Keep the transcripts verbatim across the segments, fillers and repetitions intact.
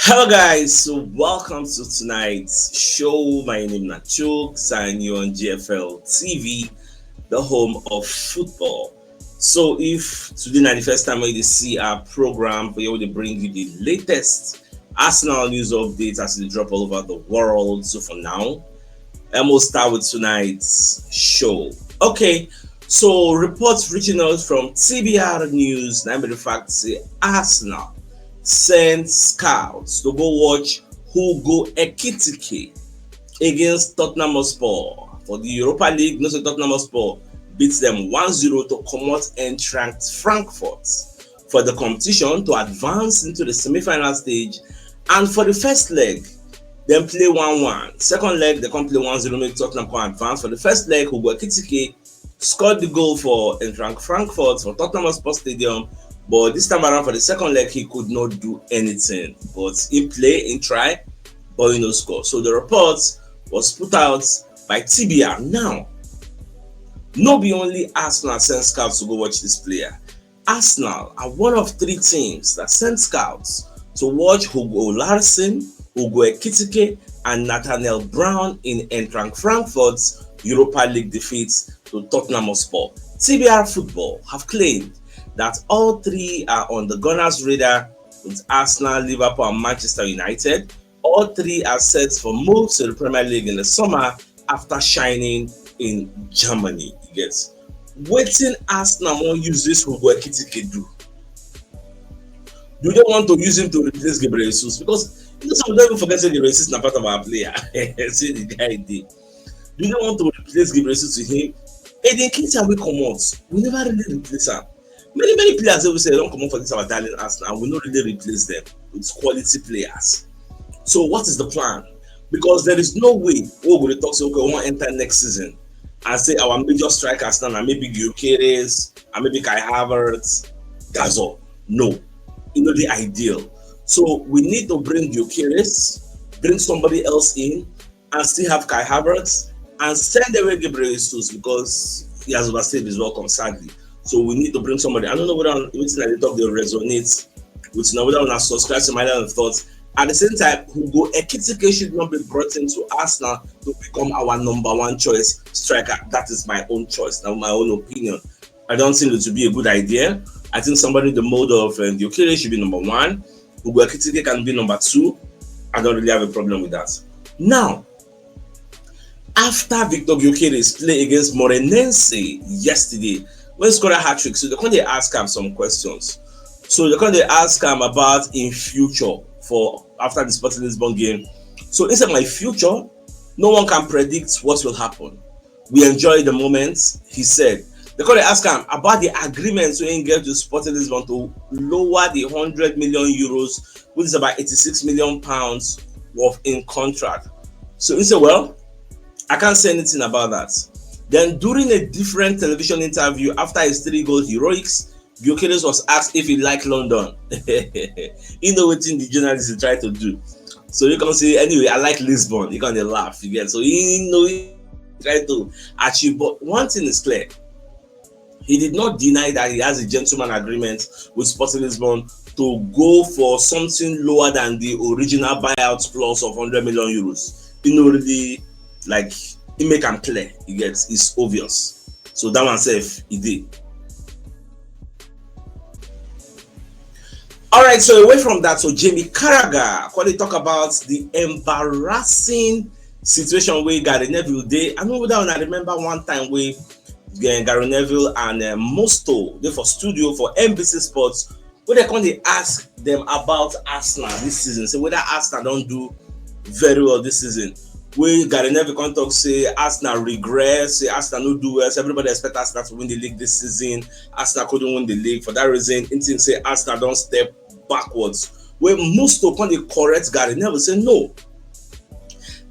Hello, guys. So, welcome to tonight's show. My name is Nachuk, sign you on G F L T V, the home of football. So, if today na the first time you see our program, we will bring you the latest Arsenal news updates as they drop all over the world. So, for now, and we'll start with tonight's show. Okay, so reports reaching out from T B R News, na im be the fact say Arsenal send scouts to go watch Hugo Ekitike against Tottenham Hotspur for the Europa League. You know say Tottenham Hotspur beat them one zero to comot Eintracht Frankfurt for the competition to advance into the semi-final stage. And for the first leg, dem play one one. Second leg, dem come play one zero, make Tottenham come advance. For the first leg, Hugo Ekitike scored the goal for Eintracht Frankfurt for Tottenham Hotspur Stadium. But this time around, for the second leg, he could not do anything. But he play, he try, but he no score. So the report was put out by T B R. Now, no be only Arsenal send scouts to go watch this player. Arsenal are one of three teams that send scouts to watch Hugo Larsson, Hugo Ekitike, and Nathaniel Brown in Eintracht Frankfurt's Europa League defeat to Tottenham Hotspur. T B R Football have claimed that all three are on the Gunners' radar, with Arsenal, Liverpool, and Manchester United. All three are set for moves to the Premier League in the summer after shining in Germany. You get? Wetin Arsenal wan use this Hugo Ekitike do? Do they want to use him to replace Gabriel Jesus? Because you know, some people forget say Gabriel Jesus na part of our player. See the guy dey. Do they want to replace Gabriel Jesus with him? Eddie Nketiah wey comot, we never really replace am. Many, many players wey we say don comot for this our darling Arsenal, and we no really replace them with quality players. So what is the plan? Because there is no way we go dey talk say, okay, we wan enter next season and say our major strikers now na maybe Gyökeres and maybe Kai Havertz, that's all. No, e no dey ideal. So we need to bring Gyökeres, bring somebody else in, and still have Kai Havertz and send away Gabriel Jesus because he has overstayed his welcome, sadly. So we need to bring somebody. I don't know whether wetin I dey talk dey resonate with una, whether una subscribe to my line of thoughts. At the same time, Hugo Ekitike should not be brought into Arsenal to become our number one choice striker. That is my own choice, now my own opinion. I don't think it would be a good idea. I think somebody in the mold of um, Gyökeres should be number one. Hugo Ekitike can be number two. I don't really have a problem with that. Now, after Victor Gyökeres play against Moreirense yesterday, when he scored a hat-trick, so they come dey ask am some questions. So they come dey ask am about in future for after the Sporting Lisbon game. So he said, "My future, no one can predict what will happen. We enjoy the moment," he said. They come dey ask am about the agreement wey he get with Sporting Lisbon to lower the hundred million euros, which is about eighty-six million pounds, of in contract. So he said, "Well, I can't say anything about that." Then during a different television interview after his three-goal heroics, Gyökeres was asked if he liked London. You know wetin the journalist dey try to do. So you can say, "Anyway, I like Lisbon." You can dey laugh, you get. So he know he try to achieve. But one thing is clear. He did not deny that he has a gentleman agreement with Sporting Lisbon to go for something lower than the original buyout clause of hundred million euros. You know, really, like, he make am clear. He gets, it's obvious. So that one sef, he did. All right, so away from that, so Jamie Carragher, come dey talk about the embarrassing situation wey Gary Neville dey. I know that one. I remember one time wey uh, Gary Neville and uh, Musto dey for studio for N B C Sports, wey they come dey ask them about Arsenal this season. So whether Arsenal don do very well this season. Wey Gary Neville come talk say Arsenal regress, say Arsenal no do well. So everybody expect Arsenal to win the league this season. Arsenal couldn't win the league. For that reason, he think say Arsenal don step backwards. Wey Musto come dey correct Gary Neville say no.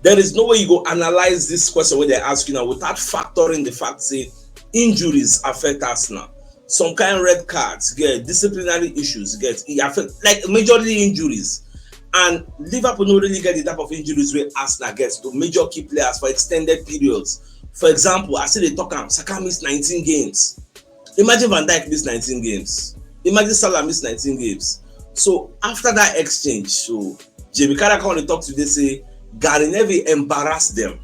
There is no way you go analyze this question wey they ask you now without factoring the fact say injuries affect Arsenal. Some kind red cards, get disciplinary issues, get e affect, like, majorly injuries. And Liverpool no really get the type of injuries wey Arsenal get to major key players for extended periods. For example, I still dey talk am, Saka miss nineteen games. Imagine Van Dijk miss nineteen games. Imagine Salah miss nineteen games. So after that exchange, so Jamie Carragher come dey talk today say Gary Neville embarrass dem,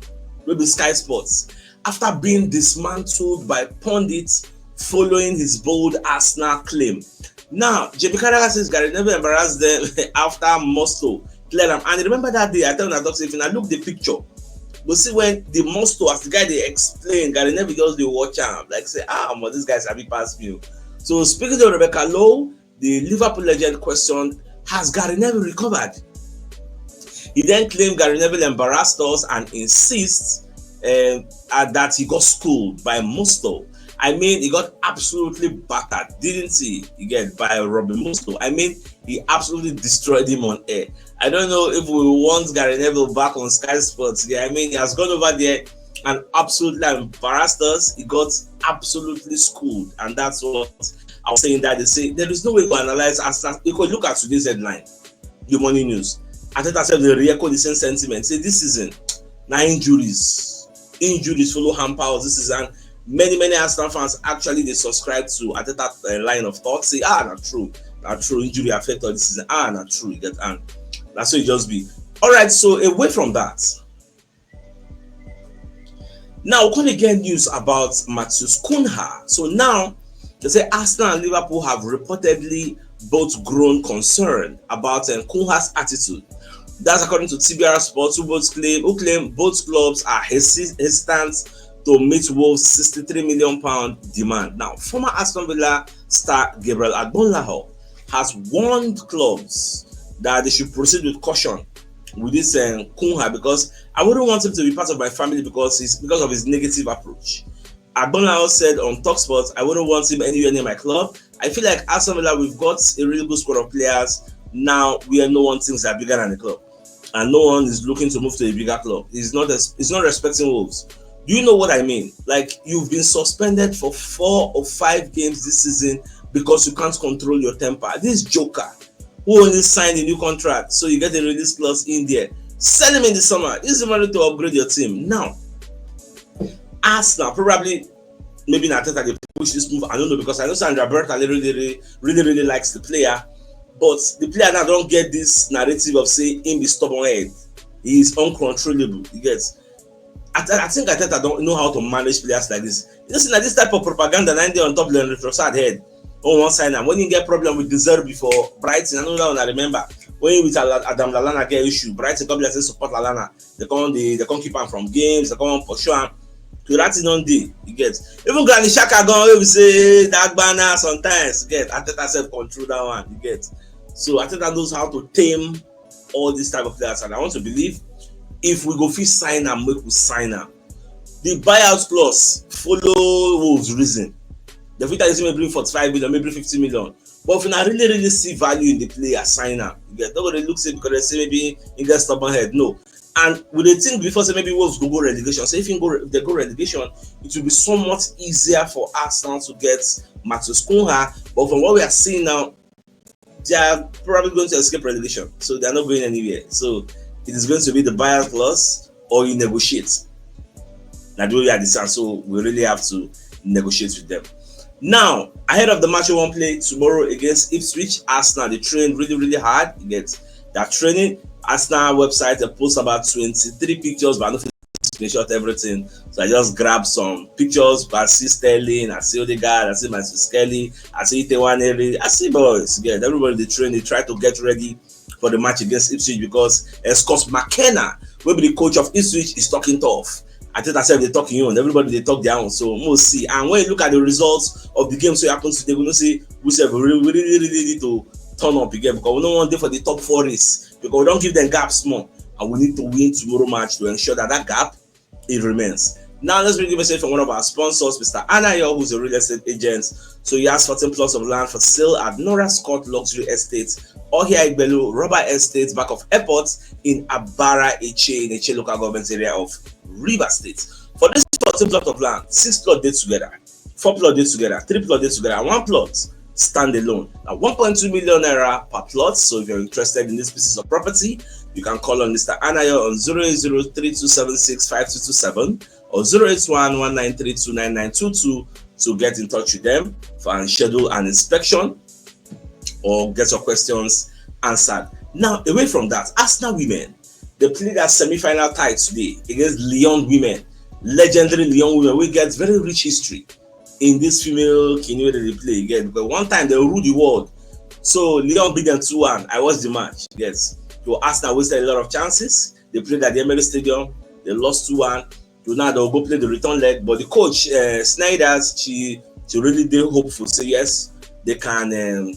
wey be Sky Sports, after being dismantled by pundits following his bold Arsenal claim. Now, Jamie Carragher says Gary Neville embarrass dem after Musto clear am. And remember that day, I tell una talk say if una look the picture, go see when the Musto, as the guy dey explain, Gary Neville just dey watch am like say, "Ah, omo, this guy sabi pass me o." So speaking to Rebecca Lowe, the Liverpool legend questioned, "Has Gary Neville recovered?" He then claimed Gary Neville embarrassed us and insists, um, uh, that he got schooled by Musto. I mean, he got absolutely battered, didn't he? You get, by Robin Musto. I mean, he absolutely destroyed him on air. I don't know if we want Gary Neville back on Sky Sports. Yeah, I mean, he has gone over there and absolutely embarrassed us. He got absolutely schooled, and that's what I was saying. That they say there is no way to analyze Arsenal. You could look at today's headline, the Morning News. Arteta said they re-echo the same sentiment. Say this season, na injuries, injuries follow hamper us this season. Many, many Arsenal fans actually dey subscribe to Arteta, uh, line of thought. Say, "Ah, na true, na true. Injury affect us this season. Ah, na true." You get, and that's what it just be. All right. So away from that, now we come get news about Matheus Cunha. So now they say Arsenal and Liverpool have reportedly both grown concerned about, um, Cunha's attitude. That's according to T B R Sports, who both claim who claim both clubs are hesi- hesitant to meet Wolves' sixty-three million pound demand. Now, former Aston Villa star Gabriel Agbonlahor has warned clubs that they should proceed with caution with this, um, Cunha, because I wouldn't want him to be part of my family because he's because of his negative approach. Agbonlahor said on Talksport, "I wouldn't want him anywhere near my club. I feel like Aston Villa, we've got a really good squad of players now where no one thinks they're bigger than the club, and no one is looking to move to a bigger club. He's not he's not respecting Wolves." Do you know what I mean? Like, you've been suspended for four or five games this season because you can't control your temper. This joker who only signed a new contract, so you get a release clause in there. Sell him in the summer. Use the money to upgrade your team. Now, Arsenal probably, maybe na Arteta dey push this move. I don't know, because I know Sandra Berta really, really, really, really likes the player, but the player now don't get this narrative of say him be stubborn head. He is uncontrollable. You get? I, I think Arteta don't know how to manage players like this. You know, see, na this type of propaganda na dey on top Leandro Trossard head. On one side, now when you get problem with De Zerbi for Brighton, I know that one I remember. When you with Adam Lallana get issue, Brighton come like say support Lallana. They come they, they come keep him from games. They come pursue him. So that thing don't dey. You get? Even Granit Xhaka gone, we say that banner sometimes. You get? Arteta self control that one. You get? So Arteta knows how to tame all these type of players, and I want to believe if we go fit sign am, make we sign am. The buyout clause follow Wolves reason. The fit say maybe bring forty-five million, maybe fifty million. But if you really, really see value in the player, sign am. You get? Nobody looks it because they say maybe he get stubborn head. No. And we dey think before say maybe Wolves go go relegation. So if he go if they go relegation, it will be so much easier for Arsenal to get Matheus Cunha. But from what we are seeing now, they are probably going to escape relegation, so they are not going anywhere. So it is going to be the buyout clause or you negotiate. Now the way we are this, so we really have to negotiate with them. Now, ahead of the match we wan play tomorrow against Ipswich, Arsenal dey train really, really hard. You get? That training, Arsenal website, they post about twenty-three pictures, but I no fit screenshot everything. So I just grab some pictures. I see Sterling, I see Odegaard, I see Matheus Kelly, I see Ite Nwaneri, I see boys. Yeah, everybody dey train, they try to get ready for the match against Ipswich because, uh, Scott McKenna, wey be the coach of Ipswich, is talking tough. Arteta self dey talk him own, everybody dey talk their own. So we'll see. And when you look at the results of the games wey happen today, we know say we sef really, really, really need to turn up again because we no wan dey for the top four race because we don give them gap small, and we need to win tomorrow match to ensure that that gap, it remains. Now let's bring a message from one of our sponsors, Mister Anayo, who's a real estate agent. So he has fourteen plots of land for sale at Nora Scott Luxury Estate, Ohia Igbelu Rubber Estate, back of airport in Abara Eche, in Eche local government area of River State. For this fourteen plot of land, six plots dey together, four plots dey together, three plots dey together, and one plot standalone. Now, one point two million naira per plot. So if you're interested in these pieces of property, you can call on Mister Anayo on zero eight zero three two seven six five two two seven or zero eight one one nine three two nine nine two two to get in touch with them for and schedule an inspection or get your questions answered. Now, away from that, Arsenal women, they played their semi-final tie today against Lyon women, legendary Lyon women. We get very rich history in this female kinu wey they play again. But one time they ruled the world. So Lyon beat them two one. I watched the match. Yes. So Arsenal wasted a lot of chances. They played at the Emirates Stadium. They lost two one. So now they'll go play the return leg. But the coach, uh, Snyder's, she she really did hopeful. Say yes, they can um,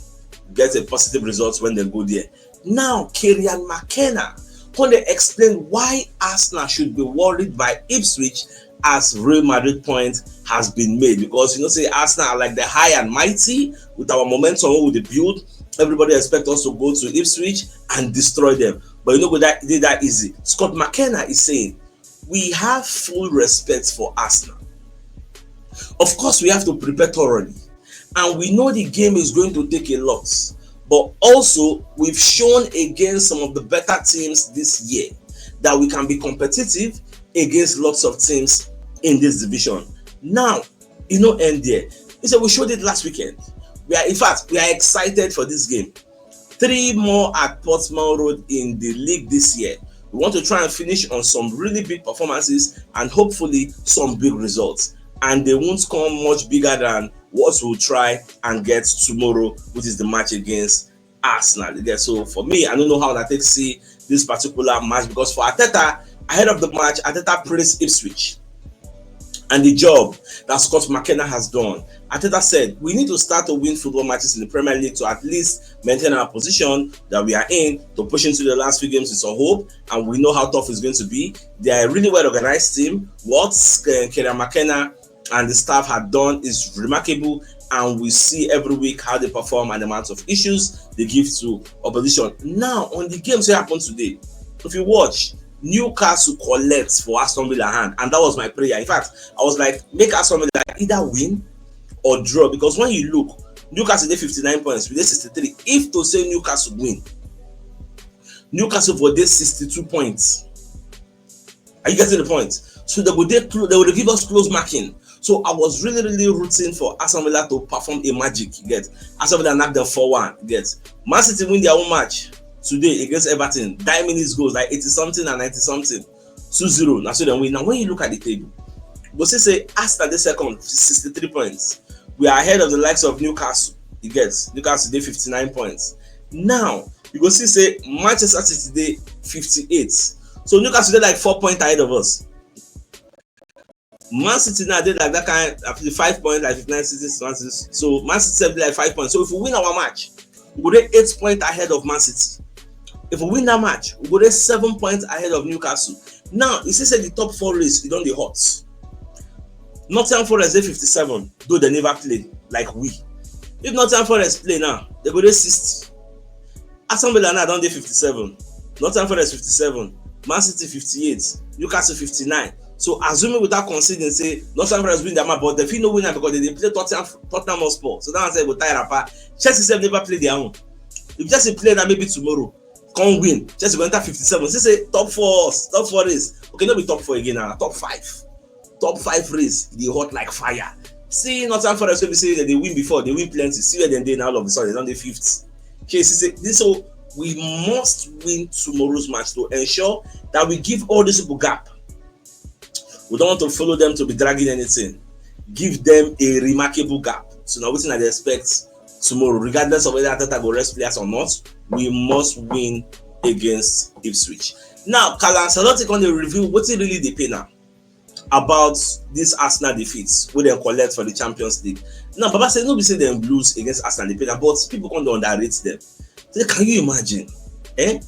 get a positive result when they go there. Now, Kieran McKenna come dey explain why Arsenal should be worried by Ipswich as Real Madrid point has been made, because you know say Arsenal are like the high and mighty with our momentum wey we dey build. Everybody expect us to go to Ipswich and destroy them, but you know go that dey that easy. Scott McKenna is saying we have full respect for Arsenal. Of course, we have to prepare thoroughly, and we know the game is going to take a lot. But also, we've shown against some of the better teams this year that we can be competitive against lots of teams in this division. Now, you know, end there. He said we showed it last weekend. We are, in fact, we are excited for this game. Three more at Portsmouth Road in the league this year. We want to try and finish on some really big performances and hopefully some big results. And they won't come much bigger than what we'll try and get tomorrow, which is the match against Arsenal. Yeah, so for me, I don't know how I take see this particular match, because for Arteta, ahead of the match, Arteta praised Ipswich and the job that Scott McKenna has done. Arteta said we need to start to win football matches in the Premier League to at least maintain our position that we are in, to push into the last few games with some hope, and we know how tough it's going to be. They are a really well organized team. What uh, Kieran McKenna and the staff had done is remarkable, and we see every week how they perform and the amount of issues they give to opposition. Now, on the games that happened today, if you watch, Newcastle collect for Aston Villa hand, and that was my prayer. In fact, I was like, make Aston Villa either win or draw, because when you look, Newcastle dey fifty-nine points, we dey sixty-three. If to say Newcastle win, Newcastle for dey sixty-two points. Are you getting the point? So they go dey clo- they will give us close marking. So I was really, really rooting for Aston Villa to perform a magic. You get Aston Villa knock them four one. You get Man City win their own match today against Everton. Nine minutes goals, like eighty something and ninety something. Two zero. Now so they win. Now when you look at the table, go see say Arsenal dey second, sixty-three points. We are ahead of the likes of Newcastle. You get Newcastle dey fifty-nine points. Now you go see say Manchester City dey fifty-eight. So Newcastle dey like four points ahead of us. Man City now dey like that kind of the five points, like fifty-nine, sixty, sixty. So Man City sef dey like five points. So if we win our match, we go dey eight points ahead of Man City. If we win that match, we go dey seven points ahead of Newcastle. Now you see say the top four race e don dey hot. Nottingham Forest dey fifty-seven, though they never play like we. If Nottingham Forest play now, they go dey sixty. Aston Villa now don dey fifty-seven, Nottingham Forest fifty-seven, Man City fifty-eight, Newcastle fifty-nine. So assuming without conceding say Nottingham Forest win their match, but they fit no win am because they dey play Tottenham, Tottenham Hotspur. So that one sef go tie wrapper. Chelsea sef never play their own. If Chelsea play now, maybe tomorrow, come win, Chelsea go enter fifty-seven. See say top four, top four race. Okay, no be top four again now, top five. Top five race dey hot like fire. See Nottingham Forest wey be say dem dey win before, dey win plenty. See where dem dey now, all of a sudden dem don dey fifth. Okay, see say this, so we must win tomorrow's match to ensure that we give all these people gap. We don't want to follow them to be dragging anything. Give them a remarkable gap. So now wetin I dey expect tomorrow, regardless of whether Arteta go rest players or not, we must win against Ipswich. Now, Carlo Ancelotti come dey reveal wetin really dey pain am about this Arsenal defeats wey dem collect for the Champions League. Now, Baba say no be say dem lose against Arsenal, dey pain am, but people come dey underrate them. Say, can you imagine? Eh?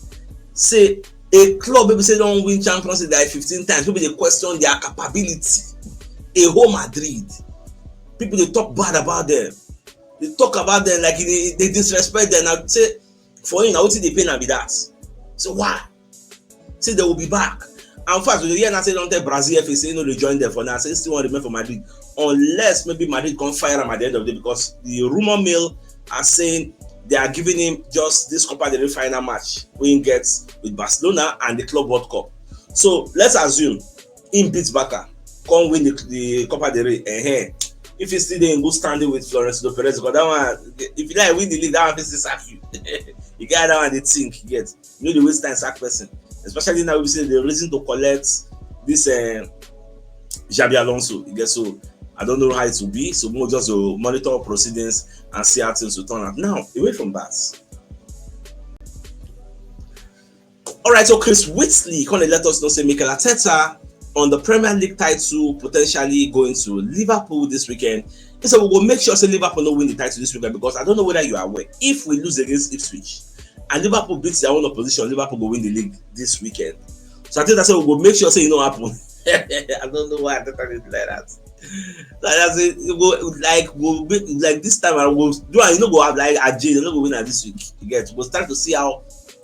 Say a club wey be say don win Champions League like fifteen times, people dey question their capability. A whole Madrid, people dey talk bad about them. They talk about them like they, they disrespect them. Now say for him, na wetin dey pain am be that. So why? Say they will be back. And in fact, we dey hear now say don tell Brazil F A say no dey join them for now. Say still wan remain for Madrid, unless maybe Madrid come fire am at the end of the day, because the rumor mill are saying they are giving him just this Copa del Rey final match wey he gets with Barcelona and the Club World Cup. So let's assume him beat Barca, come win the, the Copa del Rey. Eh, if he still dey in good standing with Florentino Perez, because that one, if you like win the league, that one fit still sack you. You get that one, they think, you get. You know, the waste time sack person, especially now we say the reason to collect this uh, Xabi Alonso. You get, so I don't know how it will be. So we'll just uh, monitor proceedings and see how things will turn out. Now, away from that. All right, so Chris Whitley gonna let us know say Mikel Arteta on the Premier League title potentially going to Liverpool this weekend. He said we will make sure say Liverpool no win the title this weekend because I don't know whether you are aware. If we lose against Ipswich and Liverpool beats their own opposition, Liverpool will win the league this weekend. So I think that's why we will make sure say it no happen. I don't know why I thought it like that. So that's it. We'll, like we'll be, like this time I will do. I know go have like a J. They no go win at this week. You get. We'll start to see how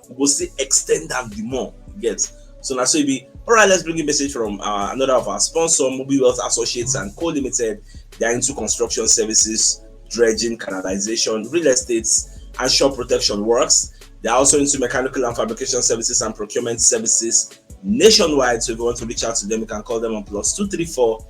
we'll see extend them the more. You get. So now so it be all right. Let's bring a message from uh, another of our sponsor, Mobile Wealth Associates and Co Limited. They are into construction services, dredging, canalization, real estates, and shore protection works. They are also into mechanical and fabrication services and procurement services nationwide. So if you want to reach out to them, you can call them on plus two three four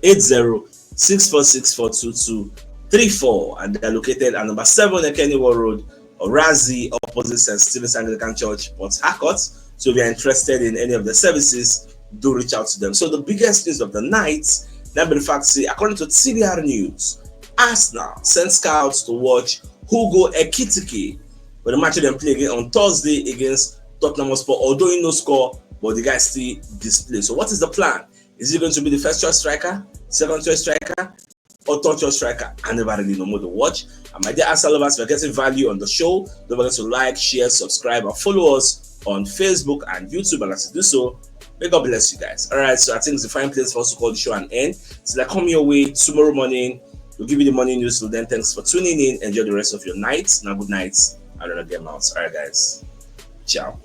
eight zero six four six four two two three four, and they are located at number seven Ekeniwo Road, Orazi, opposite Saint Stephen's Anglican Church, Port Harcourt. So if you're interested in any of the services, do reach out to them. So the biggest news of the night, that be the fact, see, according to T V R News, Arsenal sent scouts to watch Hugo Ekitike for the match dem play again on Thursday against Tottenham Hotspur. Although he no score, but the guy still display. So what is the plan? Is he going to be the first choice striker, second choice striker, or third choice striker? I never really know more to watch. And my dear Arsenal lovers, we're getting value on the show. Don't forget to like, share, subscribe, and follow us on Facebook and YouTube. And as you do so, may God bless you guys. All right, so I think it's a fine place for us to call the show an end. So I come your way tomorrow morning. We'll give you the morning news. Till then, thanks for tuning in. Enjoy the rest of your night. Now, good night. I don't know, get out. All right, guys. Ciao.